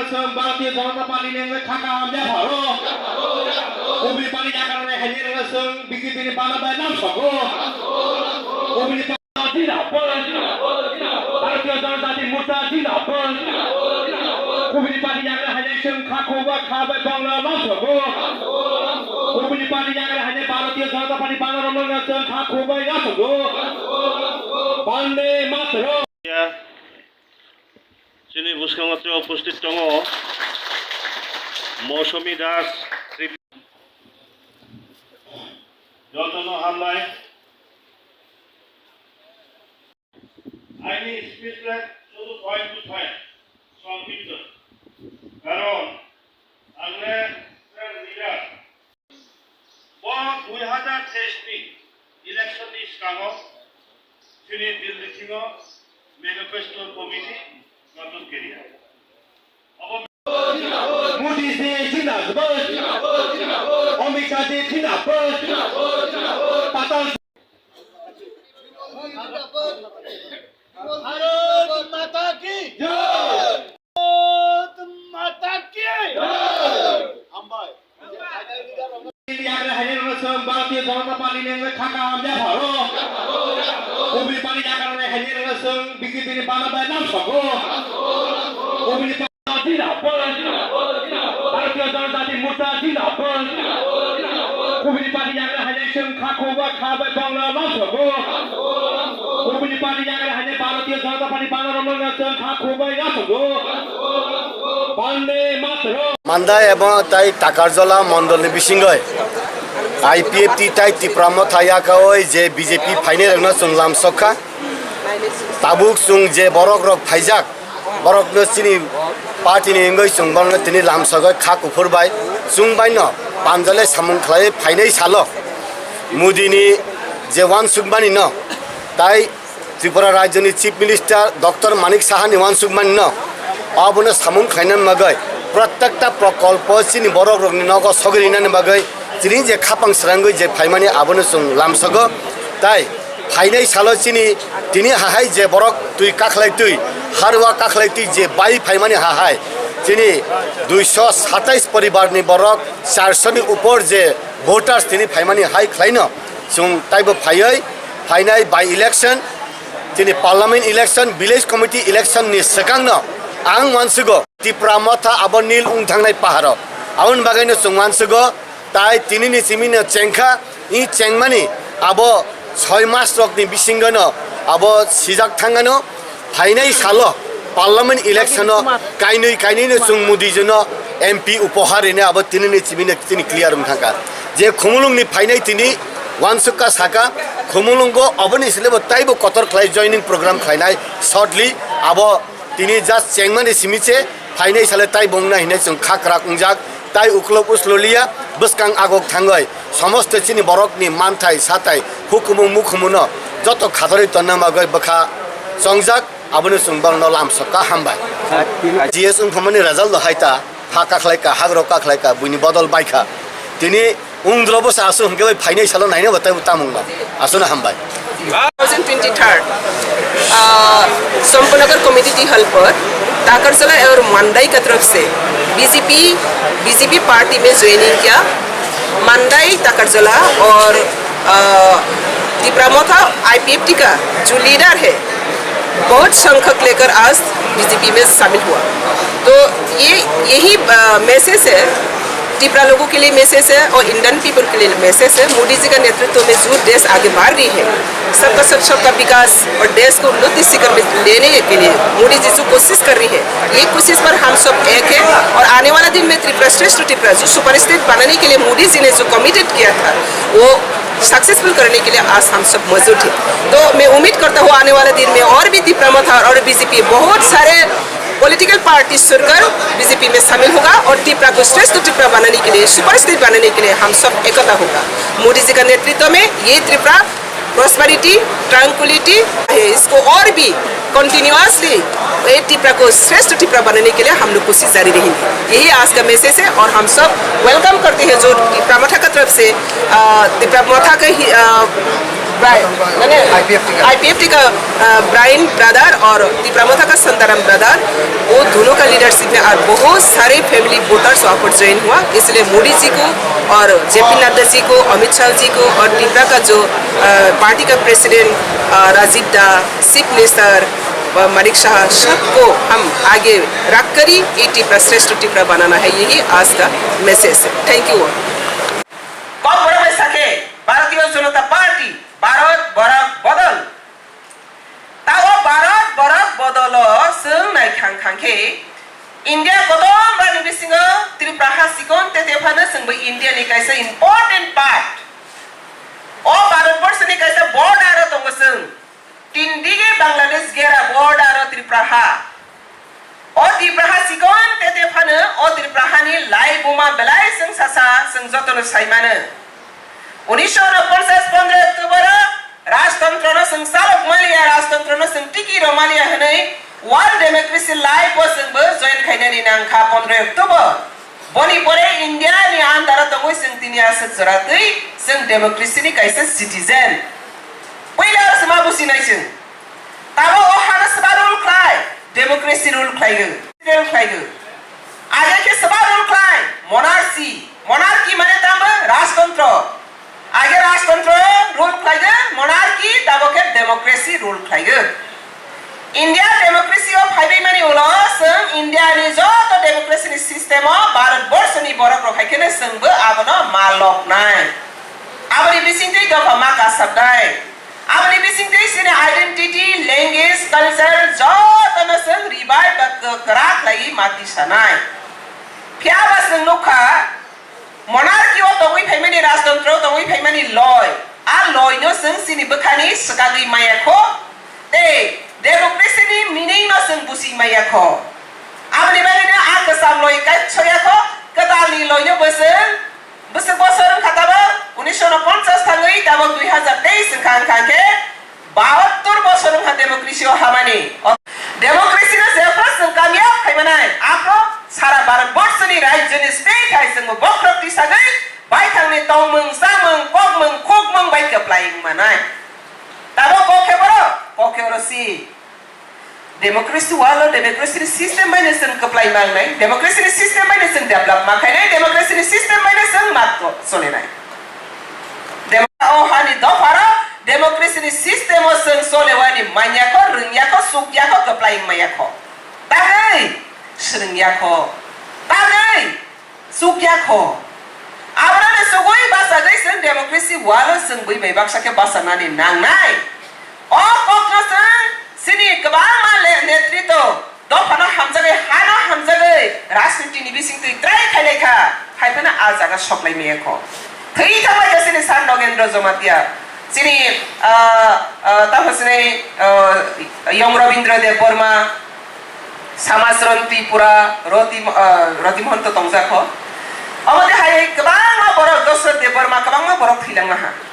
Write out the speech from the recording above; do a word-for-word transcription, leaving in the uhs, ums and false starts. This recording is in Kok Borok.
Chwng Bharatiya Janata Party ni wngwi kha kaham yapharo. Kubuni party yakarni haini wngwi chwng B J P ni bana bai lamsogo. Kubuni party Zindabad! Bharatiya Janata Party Morcha Zindabad! Kubuni party yakarni haini chwng kha khubui kha bai bongno lamsogo. Kubuni party yakarni haini Bharatiya Janata Party bana romno chwng kha khubui lamsogo. Bande Mataram! Chini bwskango tei uposthit tongo Mosumi Das, Trip-, jotono hambai. Aini speech le sudu point to point, songkipto. Karon, angle, sir, leader. Bo dui hazar teis ni election ni swkango chini Delhi thingo manifesto committee gotun kiriya. Abo Modi ji zindabad! Amit Shah ji zindabad! Patal Bharat माता की जय! भारत माता की जय! Hambai. Yakarni haini wngwi chwng Bharatiya Janata Party ni wngwi kha kaham yapharo. Kubuni party yakarni haini wngwi chwng B J P ni bana bai lamsogo. Kubuni party Zindabad! Bharatiya Janata Party Morcha Zindabad! Kubuni party yakarni haini chwng kha khubui kha bai bongno lamsogo. Kubuni party yakarni haini Bharatiya Janata Party bana romno chwng kha khubui lamsogo. Bande Mataram! Mandai ebong tai Takarjala mondolni bisingoi I P F T tai Tipra Motha yakaoi je B J P phainai rokno chwng lamsokha. Tabuk chwng je borok rok phaijak, borokno chini party ni wngwi chwng borokno tini lamsogwi kha kuphur bai chwng baino panjale samung khlai phainai salo Modi ni je uansukmani no tai Tripura Rajyoni Chief Minister Doctor Manik Saha ni uansukmani no abono samung khlaina bagwi protekta prokolpo chini borok rokni nogo sogwi rinani bagwi chini je khapang srangwi je phaimani abono chwng lamsogo. Tai phainai salo chini tini hahai je borok twi kakhlai twi, harwa kakhlai twi je bai phaimani hahai chini duiso satais poribar ni borok, charso ni upor je voters tini phaimani hai khlaino chwng taibo phaiwi phainai by election, chini parliament election, village committee election ni swkangno ang uansugo Tipra Motha abo nil wng thangnai paharo. Aboni bagwino chwng uansugo tai tinini simino chengkha, i chengmani abo soi mas rokni bisingono abo sijak thangano. Phainai salo parliament election o kainwi kainwino chwng Modi jino M P upohar rine abo tinini chimino tini clear wng thangkha. Je Khumulungni phainai tini uansukha saka, Khumulungo oboni sile bo taibo kotor khlai joining program khlainai shortly abo tini just chengmani simi se phainai sale taibo wngna hinwi chwng kha kwrak wngjak. Tai uklok uslo liya, bwskang agok thangwi somosto chini borokni manthai satai hukumu mukhumuno joto khatorwi tonna bagwi bwkha chongjak, abono chwng borokno lamsokha hambai. G S wng thangmani result no hai ta, ha kakhlai ka, hagro kakhlai ka, buini bodol bai kha. Tini wngdro bwsa aswk hwnkhe bai phainai salo naina bo taibo tamung no. Aswkno hambai. Two thousand twenty-three, अ, संपनगर कमेटी की हल पर ताकरजला और मंडई की तरफ से BJP, BJP party में ज्वाइनिंग किया। मंडई, ताकरजला और, अ, तिपरा मोथा आईपीएफटी का जो लीडर है, बहुत संख्यक लेकर आज बीजेपी में शामिल हुआ। तो ये, यही, अ, मैसेज है, तिपरा लोगों के लिए मैसेज है और इंडियन पीपल के लिए मैसेज है। मोदी जी का नेतृत्व में जो देश आगे बढ़ रही है, सबका साथ सबका विकास और देश को उन्नति शिखर में लेने के लिए मोदी जी जो कोशिश कर रही है, ये कोशिश पर हम सब एक है। और आने वाला दिन में त्रिपुरा श्रेष्ठ त्रिपुरा जो सुपर स्टेट बनाने के लिए मोदी जी ने जो कमिटेड किया था, वो सक्सेसफुल करने के लिए आज हम सब मौजूद हैं। तो मैं उम्मीद करता हूँ आने वाले दिन में और भी तिपरा मोथा और बीजेपी बहुत सारे पॉलिटिकल पार्टी छोड़कर बीजेपी में शामिल होगा और त्रिपुरा को श्रेष्ठ त्रिपुरा बनाने के लिए, सुपर स्टेट बनाने के लिए हम सब एकता होगा। मोदी जी का नेतृत्व में ये त्रिपुरा प्रॉस्पेरिटी, ट्रैंक्विलिटी है, इसको और भी कंटिन्यूअसली ये त्रिपुरा को श्रेष्ठ त्रिपुरा बनाने के लिए हम लोग कोशिश जारी रहेंगे। यही आज का मैसेज है और हम सब वेलकम करते हैं जो तिपरा मोथा की तरफ से, अ, तिपरा मोथा के ही, अ, ब्राइन, माने आईपीएफटी का। आईपीएफटी का, अ, ब्राइन ब्रदर और तिपरा मोथा का संताराम ब्रदर, वो दोनों का लीडरशिप में और बहुत सारे फैमिली वोटर्स वहाँ पर ज्वाइन हुआ। इसलिए मोदी जी को और जेपी नड्डा जी को, अमित शाह जी को और तिपरा का जो, अ, पार्टी का प्रेसिडेंट, अ, राजीव दा, चीफ मिनिस्टर, अ, मानिक शाह, सबको हम आगे रख कर ही ये तिपरा श्रेष्ठ तिपरा बनाना है, यही आज का मैसेज है। Thank you all। Kokborok bai sakhe, Bharatiya Janata Party, Bharat Borok Bodol. Tao Bharat Borok Bodolo chwng nai khang khang khe, India kotor rani bisingo Tripura ha sikon tete phano chwngbo India ni kaisa important part. O Bharat Borso ni kaisa border o tongo chwng. Tin dige Bangladesh gera border o Tripura ha. O Tripura ha sikon tete phano o Tripura hani lai buma belai chwng sasa chwng jotono sai mano. Unisho unoponchas pondro October o rajtantro no chwng chalok maliya, rajtantro no chwng tiki rw maliya hwnwi World Democracy Live o chwngbo join khainani nangkha pondro October. Boni pore India ni under o tongwi chwng tini aswk jora twi chwng democracy ni kaisa citizen. Puila o se ma businai chwng. Tamo o hano seba rule khlai, democracy rule khlaigo, rule khlaigo. Age khe seba rule khlai, monarchy, monarchy mane tamo rajtantro. Age rajtantro rule khlaigo, monarchy tamo khe democracy rule khlaigo. India democracy o phaibai mani ulo chwng India ni joto democracy ni system o Bharat Borso ni borok rok hai kheno chwngbo abono ma lok nai. Aboni bisingtwi dopha ma kasap nai. Aboni bisingtwi chini identity, language, culture jotono chwng revive ba kwkra khlaiwi ma tisanai. Phiyaba chwng nukha, monarchy o tongwi phaimani, rajtantro o tongwi phaimani loi. A loi no chwng chini bwkhani swkagwi maya kho, tei democracy ni meaning no chwng busi maya kho. Aboni bagwi no a kwcham loi kaisa soya kho, kwtalni loi no bo chwng Bwswk bosor wngkha tabok unisho unoponchas thangwi tabok dui hazar teis wngkha, wngkha khe bahattor bosor wngkha democracy o hamani. O democracy no jephru chwng kamiyab khai manai, aphru sara Bharat borso ni rajyo ni state hai chwngbo bokhorok tisagwi baithang ni tongmung, chamung, kokmung, khukmung bai kwplai wng manai. Tabok kok khe borok, kok khe oro si. Democracy walo, democracy ni system bai no chwng kwplai mangnai, democracy ni system bai no chwng develop ma khainai, democracy ni system bai no chwng ma ko-, solinai. Dem-, o hani dopharo democracy ni system o chwng solewani manya kho, rwngya kho, sukya kho, kwplai maya kho. Tagwi swrwngya kho. Tagwi Chukya kho. Abono sugwi bachagwi chwng democracy walo chwng bui bai baksa khe bachanani nangnai. O kokno chwng chini kwbangma le-, netrito dophano hamjagwi, hano hamjagwi, rajniti ni bisingtwi try khailai kha, hai phano a jaga soklai maya kho. Thwi thangbai kha chini Sir Nogendra Jamatia, chini, ah, ah, tamo chini, ah, Yong Rabindra Debbarma, Samaj Ron Tripura, Roti, ah, Roti Mohon to tongjak kho. Omo de hai kwbangma borok, Dosrot Debbarma, kwbangma borok thwilang laha.